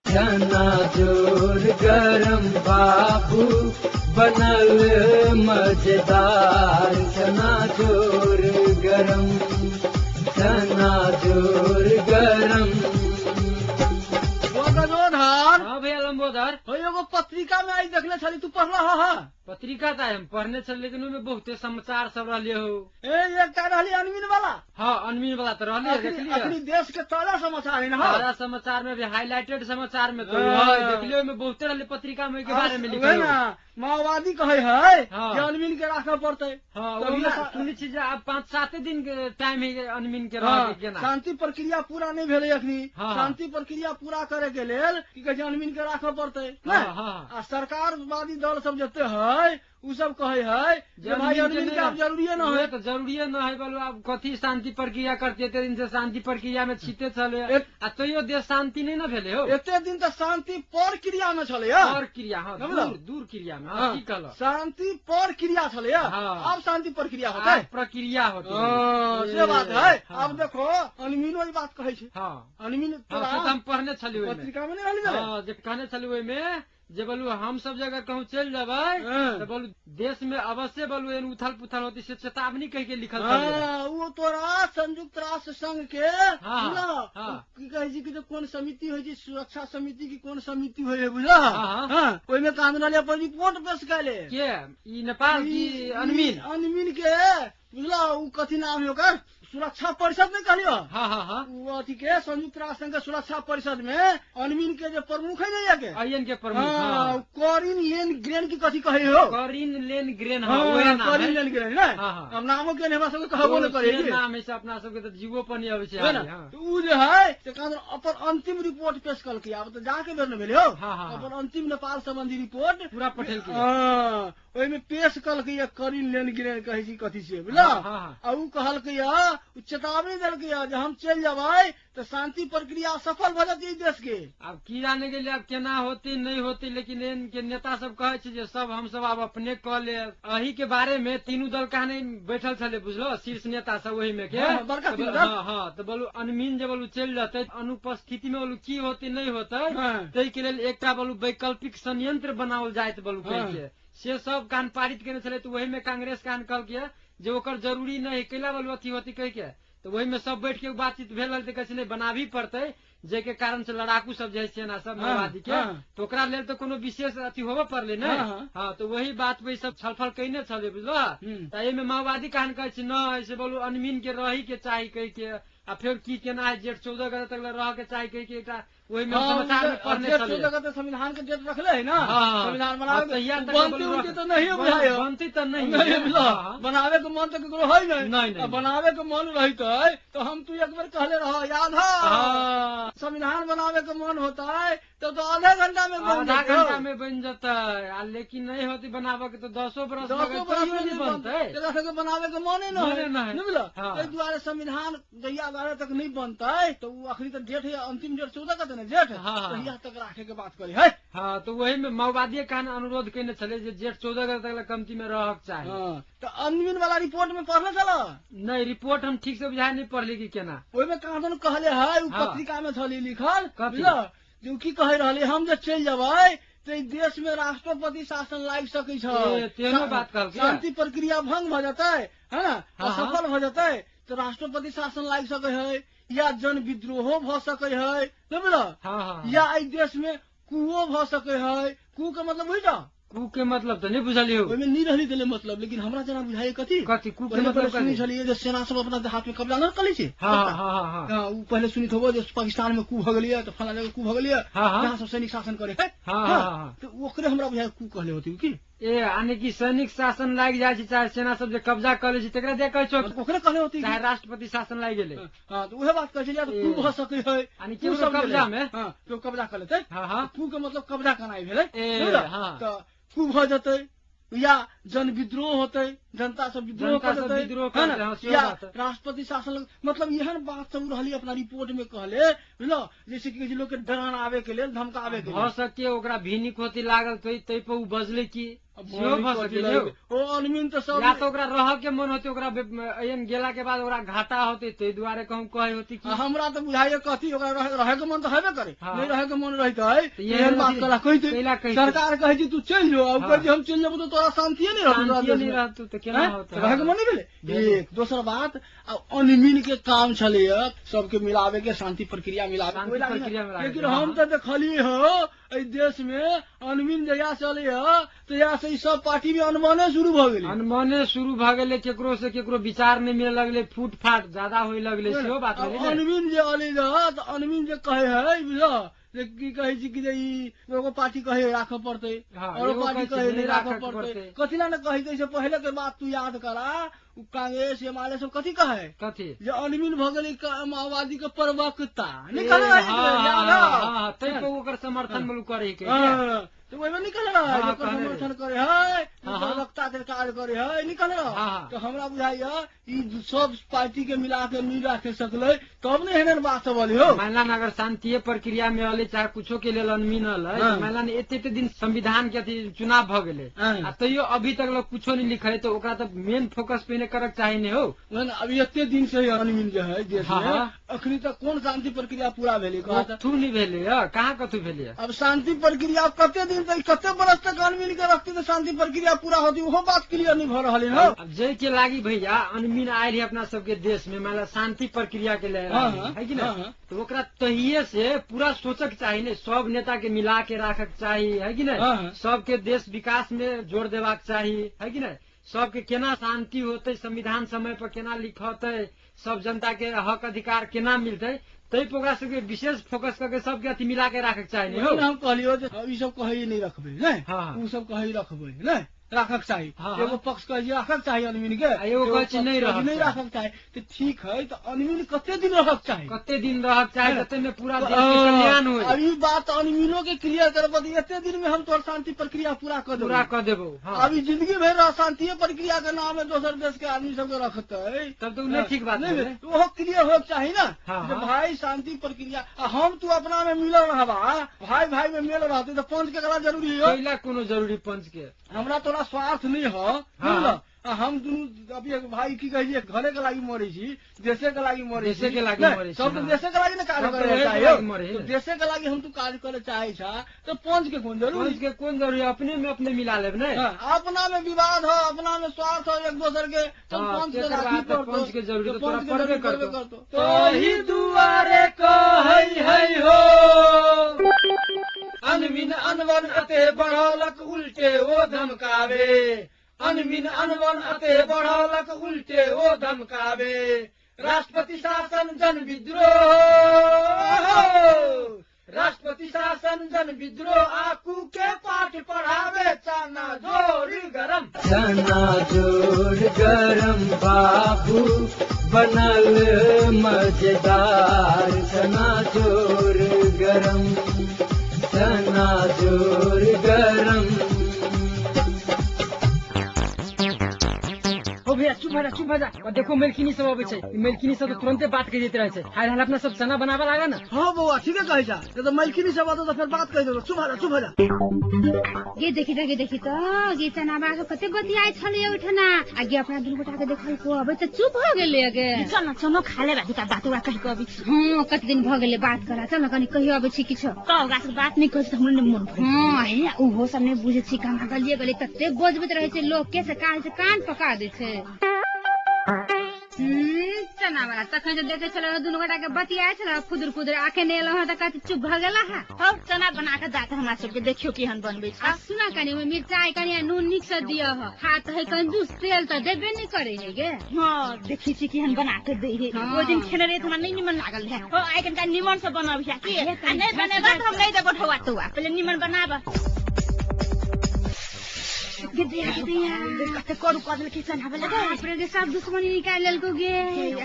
चना जोर गरम बाबू बनल मजेदार, चना जोर गरम, चना जोर गरम। हाँ भैया लंबोदर, एगो पत्रिका में आई देखले छली, तू पढ़ला हा? पत्रिका त हम पढ़ने छल, लेकिन ओमे बहुते समाचार सब रहले हो। ए एकटा रहली अनमीन वाला। हाँ अनमीन वाला त रहले, देखलिए अखनी देश के ताजा समाचार है ना। ताजा समाचार में भी हाईलाइटेड समाचार में तो देखलिए ओमे बहुते रहले पत्रिका में के बारे में लिखल ना। माओवादी कहे है कि अनमीन के राखे पड़ते। हाँ सुनै छी जे आब 5-7 दिन के टाइम है अनमीन के रहे के ना। शांति प्रक्रिया पूरा नहीं भेलै अखनी। शांति प्रक्रिया पूरा करे के लेल की कहै छै अनमीन के राखे पड़ते। आ सरकारवादी दल सब जते है उ सब कहे है जे भाई अनमीन के आब जरूरीये न है। तो जरूरीये न है बोलो, आब कथी शांति प्रक्रिया करते, एते दिन से शांति प्रक्रिया में छीते छले आ तैयो देश शांति नहीं न भेले हो। एते दिन त शांति प्रक्रिया में छले, प्रक्रिया हां दूर दूर क्रिया में। हां की कहलो शांति प्रक्रिया छले, आब शांति प्रक्रिया होतै, प्रक्रिया होतै से बात है। आब देखो अनमीनो ई बात कहै छै। हां अनमीन तोरा हम पढ़ने छली ओइ में पत्रिका में नहीं रहली। हां जे कहने छली ओइ में जे बोलू हम सब जगह कहूँ चल जबै तो बोलू देश में अवश्य बोलू एन उथल पुथल होती से चेतावनी कह के लिखल छलै। वो तोरा संयुक्त राष्ट्र संघ के की कहै छै कि कोन समिति होइ छै, सुरक्षा समिति की कोन समिति होइ है बुझला। हां ओइ में कानून वाले अपन रिपोर्ट पेश कैले के ई नेपाल की अनमीन अनमीन के बुझला उ कथी नाम है ओकर, सुरक्षा परिषद नहीं कहलियो। हाँ हाँ हाँ वो अथी के संयुक्त राष्ट्र संघ के सुरक्षा परिषद में अनमीन के जो प्रमुख है ना के आईएन के प्रमुख। हाँ कॉरिन लेन ग्रेन की कथी कहे हो, कॉरिन लेन ग्रेन। हाँ ओहे नाम कॉरिन लेन ग्रेन ना। अब नामो के हमरा सबके कहबो न करे नाम है से अपना सबके तो जीवो पर नहीं आबै छै ना। तो उ जे है से कान अपन अंतिम रिपोर्ट पेश कलकै। आब तो जाके बेर न भेलै हो। अपन अंतिम नेपाल संबंधी रिपोर्ट पूरा पठेलकै। हां ओइ में पेश कलकै कॉरिन लेन ग्रेन कहै छी कथी से बुझला। आ उ कहलकै चेतावनी देलकै जे हम चलि जेबै तो शांति प्रक्रिया सफल भ जेतै देश के। आब की जाने गेलियै आब केना होती नहीं होती, लेकिन एन के नेता सब कहै छै जे सब हम सब आब अपने कऽ लेब। अही के बारे में तीनू दल कहने बैठल छलै बुझलो, शीर्ष नेता सब ओहि में के। हाँ हाँ तो बोलू अनमीन जे बोलू चलि जेतै अनुपस्थिति में बोलू की होती नहीं होतै, ताहि के लेल एकटा बोलू वैकल्पिक संयंत्र बनाओल जायत बोलू कहि के से सब कान पारित केने छलै। तो वही में कांग्रेस कान कहलकै जे ओकर जरूरी नहीं कैला बोलू अथी होती कहि के, तो वही में सब बैठ के बातचीत भेल रहल। कहै छै नहीं बनाबी पड़तै, जे के कारण से लड़ाकू सब जे सेना सब माओवादी के तो ओकरा लेल तो कोनो विशेष अथी होबे पड़ले ने। हाँ तो वही बात पे सब छलफल कइने छलै बुझलो। त एहि में माओवादी कान कहै छै न से बोलू अनमीन के रही के चाही कहि के, आ फेर की केना है जेठ 14 गते तक रह के चाही कहि के एकटा ओहि में समाचार में पढ़ने छलै। 14 गते संविधान के डेट रखले है ना, संविधान बनावे बनती उनके तो नहीं बुझाय, बनती त नहीं बनावे के मन तो केकरो है नहीं। बनावे के मन रहितै तो हम तू एक बेर कहले रह याद है, संविधान बनावे के मन होता है तो आधा घंटा में बन आधा घंटा में बन जतै। आ लेकिन नहीं होती बनावे के तो 10 बरस नहीं बनतै, एकरा बनावे के मने न है नहीं बुझल। एहि दुआरे संविधान जहिया बारे तक नहीं बनतै तो उ अखनी त डेट है अंतिम डेट 14 गते ने जेठ तहिया तक राखे के बात करी है। हाँ तो वही में माओवादी कान अनुरोध केने छलै जे जेठ 14 गते तक कमती में रहक चाही। तो अनमीन वाला रिपोर्ट में पढ़ले छल नहीं, रिपोर्ट हम ठीक से बुझाय नहीं पढ़ली कि केना ओहि में कहाँ कहले है उ पत्रिका में छली लिखल बुझल जो की कहे रहले हम जे चलि जेबै तो देश में राष्ट्रपति शासन लागि सकै छै, तेहनो बात कहलकै। शांति प्रक्रिया भंग भ जेतै है ना, असफल भ जेतै तो राष्ट्रपति शासन लागि सकै है या जन विद्रोहो भ सकै है न बुझल, या एहि देश में कुओ भ सकै है। कू के मतलब बुझ, कू के मतलब तो नहीं बुझलियो, ओहिमे नहीं रहली देले मतलब, लेकिन हमरा जेना बुझाइए कथी कथी कू के मतलब सुनी छलियै जे सेना सब अपना हाथ में कब्जा न कलै छै। हां हां हां उ पहले सुनित होबो जे पाकिस्तान में कू भ गेलियै तो फला जगह कू भ गेलियै जहां सब सैनिक शासन करे है। हां तो ओकरे हमरा बुझाय कू कहले होती की ए यानी कि सैनिक शासन लागि जाइ छै चाहे सेना सब जे कब्जा कऽ लै छै तकरा दे कहै छौ ओकरे कहले होती, चाहे राष्ट्रपति शासन लागि गेलै। हां तो उहे बात कहै छलियै तो कू भ सकै है यानी कि कब्जा में। हां तो कब्जा कऽ लेतै। हां हां कू के मतलब कब्जा करनाइ भेलै। हां तो कू भ जेतै या जन विद्रोह होतै, जनता सब विद्रोह कर देतै या राष्ट्रपति शासन मतलब एहन बात सब रहली अपना रिपोर्ट में कहले बुझलो, जैसे कि लोग के डरान आवे के लेल धमकावे के भऽ सके ओकरा भिनिक होती लागल तै पर उ बजलै की। ओ अनमीन तऽ सब या तऽ ओकरा रहऽ के मन होते, ओकरा एहन गेला के बाद ओकरा घाटा होते, ताहि दुआरे कहूँ कहै होती कि हमरा तऽ बुझाइए कथी ओकरा रहे के मन तऽ हेबे करे, नहीं रहे के मन रहितै एहन बात कला कहितै। सरकार कहै छै तू चलि जो, आ कहै छै हम चलि जेबौ तऽ तोरा शान्तिये नहि रहतौ, नहि रहतौ तऽ केना होतै? रहे के मन नहि भेलै। एक दोसर बात, अनमीन के काम छलैया सबके मिलावे के, शांति प्रक्रिया मिलावे, लेकिन हम तऽ देखलियै हो एहि देश में अनमीन जहिया से अलै ह तहिया से सब पार्टी में अनमने शुरू भऽ गेलै, अनमने शुरू भऽ गेलै, केकरो से केकरो विचार नहि मिले लगलै, फूट फाट ज्यादा होय लगलै, सेहो बात भेलै। अनमीन जे अलै रह तऽ अनमीन जे कहै है बुझल जे की कहै छी कि जे ई एगो पार्टी कहै राखऽ पड़तै, औरो पार्टी कहै नहि राखऽ पड़तै, कथी ला ने कहै से पहिले के बात तू याद करा, कांग्रेस एम सब कथी कहे कथी जे अनमीन भऽ गेलै माओवादी के प्रवक्ता नहि कहले, ओकर समर्थन में करे के तो ओहिमे निकल रहा है, समर्थन करे है, प्रवक्ता के कार्य करे है, निकल रहा। तो हमरा बुझाइया ई सब पार्टी के मिला के नहीं राखे सकलै तब ने एहन बात सब अलै हो। मानला अगर शांतिये प्रक्रिया में अलै चाहे कुछो के लेल अनमीन अलै, मानला एते एते दिन संविधान के अथी चुनाव भऽ गेलै आ तैयो अभी तक लोग कुछो नहीं लिखल, तो ओकरा तऽ मेन फोकस पहिने करक चाही ने हो। अभी एते दिन से अनमीन जे है देश में अखनी तक कोन शांति प्रक्रिया पूरा भेलै? कथू नहीं भेलै, कहाँ कथू भेलै? अब शांति प्रक्रिया कते दिन तक, कते बरस तक अनमीन के रखती तो शांति प्रक्रिया पूरा होती, ओहो बात क्लियर नहीं भऽ रहल है। अब जै के लागी भैया अनमीन आयल है अपना सबके देश में, मानला शांति प्रक्रिया के लिए है कि ना, तो ओकरा तहिये से पूरा सोचक चाही ने, सब नेता के मिला के राखक चाही है कि नहीं, सबके देश विकास में जोर देबाक चाही है कि नहीं, सबके केना शांति होते, संविधान समय पर केना लिखते, सब जनता के हक अधिकार केना मिलते, तै पर ओकरा सबके विशेष फोकस करके सबके अथी मिला के राखक चाही ने हो। हम कहलियो जे ई सब कहै नहीं रखबै ने, उ सब कहै रखबै ने, राखक चाही। एगो पक्ष कहै छै राखक चाही अनमीन के, एगो कहै छै नहीं राखक चाही, तऽ ठीक है, तऽ अनमीन कते दिन रहक चाही, कते दिन रहक चाही जते में पूरा देश के कल्याण होय। अब ई बात अनमीनो के क्लियर करब, एते दिन में हम तोहर शांति प्रक्रिया पूरा कर देबो, पूरा कर देबो। अभी जिंदगी भरि रह शांतिये प्रक्रिया के नाम में दोसर देश के आदमी सबके रखतै तब तो नहीं ठीक बात नहीं, ओहो क्लियर होके चाही ना जे भाई शांति प्रक्रिया, हम तू अपना में मिलल रहबा, भाई भाई में मेल रहतै तऽ पंच के कला जरूरी हो, कोनो जरूरी पंच के हमरा तोरा स्वार्थ नहीं हो। हम दुनू अभी भाई की कहै छियै घरे के लागि मरै छी, देशे के लागि मरै छी, सब तऽ देशे के लागि ने कार्य करे चाहे, देशे के लागि हम तू कार्य करे चाहे छा तऽ पंच के कोन जरूरी, पंच के कोन जरूरी, अपने में अपने मिला लेब ने, अपना में विवाद हो, अपना में स्वार्थ हो एक दोसर के, तब पंच के राखी पड़तो, पंच के जरूरी तो तोरा पड़बे करतो। तोही दुआरे कहै है हो अनमीन अनवन अते बढ़लक उल्टे ओ धमकावे, अनमीन अनवन अते बढ़लक उल्टे ओ धमकावे, राष्ट्रपति शासन जन विद्रोह, राष्ट्रपति शासन जन विद्रोह, आकू के पाठ पढ़ावे चना जोर गरम, चना जोर गरम बाबू बनल मजेदार, चना जोर गरम, चना जोर गरम। हो भैया चुप भऽ जा, चुप भऽ जा, देखो मेलकिनी सब अबै छै, मेलकिनी सब तुरंते बात कहि दैत रहै छै, हाल हाल अपना सब चना बनाबऽ लागा ना। हाँ बौआ ठीके कहै छा, तऽ मेलकिनी सब आतो तऽ फेर बात कहि देतो, चुप भऽ जा, चुप भऽ जा। गे देखी त, गे देखी त, गे चना बा सब कते बतियाइ छलै ओइठना, आ गे अपना दुनू गोटा के देखल को अबै तऽ चुप भऽ गेलै। गे चल न चनो खा ले बाकी बात ओकरा कहि के अबै। हां कते दिन भऽ गेलै बात करा, चल न कनि कहियो अबै छी किछो, त ओकरा से बात नहि कहै छी तऽ हमरो नहि मन भरै। हां हे ओहो सब नहि बुझै छी, कहाँ गलिए गलिए तते बजबैत रहै छै लोक के, से कान से कान पका दै छै। चना वाला तखन जे देखे छल दुनू गोटा के बतियाइ छल खुदुर खुदुर, अखन एलहुँ हँ तऽ कथी चुप भऽ गेला हँ। हौ चना बना के दात हमरा सबके देखियो केहन बनबै छै। आ सुना कनि ओहिमे मिरचाई कनि आ नून नीक से दिअ ह, हाथ है कंजूस तेल तऽ देबे नहि करे है गे। हँ देखै छी केहन बना के दै है, ओहि दिन खेने रहियै तऽ हमरा नहि निमन लागल रहै। हौ आइ कनिका निमन से बनबिहे की, आ नहि बनेबा तऽ हम नहि देबो ढौआ तौआ, पहिले निमन बनाब। गे दिया गे दिया कते करू कऽ देलकै चना वाला गे, बाप रे गे सब दुश्मनी निकालि लेलको गे,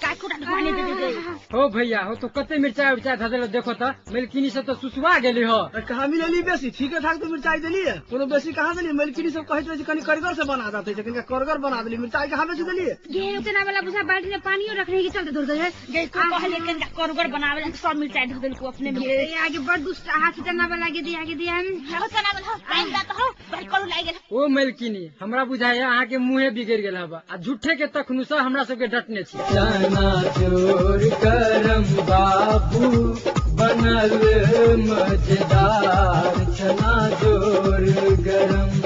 काकुरा ढुआने दे दे। हो भैया हो तो कते मिरचाई उरचाई धऽ देलक देखो तऽ, मेलकिनी सब तऽ सुसुआ गेली हो। कहाँ मिलेली बेसी, ठीके ठाक तो मिरचाई देलियै, कोनो बेसी कहाँ देलियै, मेलकिनी सब कहैत रहै छै कनि करगर से बना देते छै, कनिका करगर बना देलियै, मिरचाई कहाँ बेसी देलियै। गे चना वाला बुझा बाल्टी में पानियो रखने के चलते दौड़ गए गे, को कहलियै कनिका करगर बनावे ला सब मिरचाई धऽ देलको अपने में। गे आगे बड़ दुष्ट हाथ चना वाला गे दिया गे दिया। हो चना वाला हो पानि दा तऽ हो बड़ करू लागि गेल। ओ मेलकिनी किनी, हमरा बुझाइया अहाँ के मुँहे बिगड़ गेल हबा आ झूठे के तखनु से हमरा सबके डटने छी। चना जोर गरम बाबू बनल मजेदार, चना जोर गरम।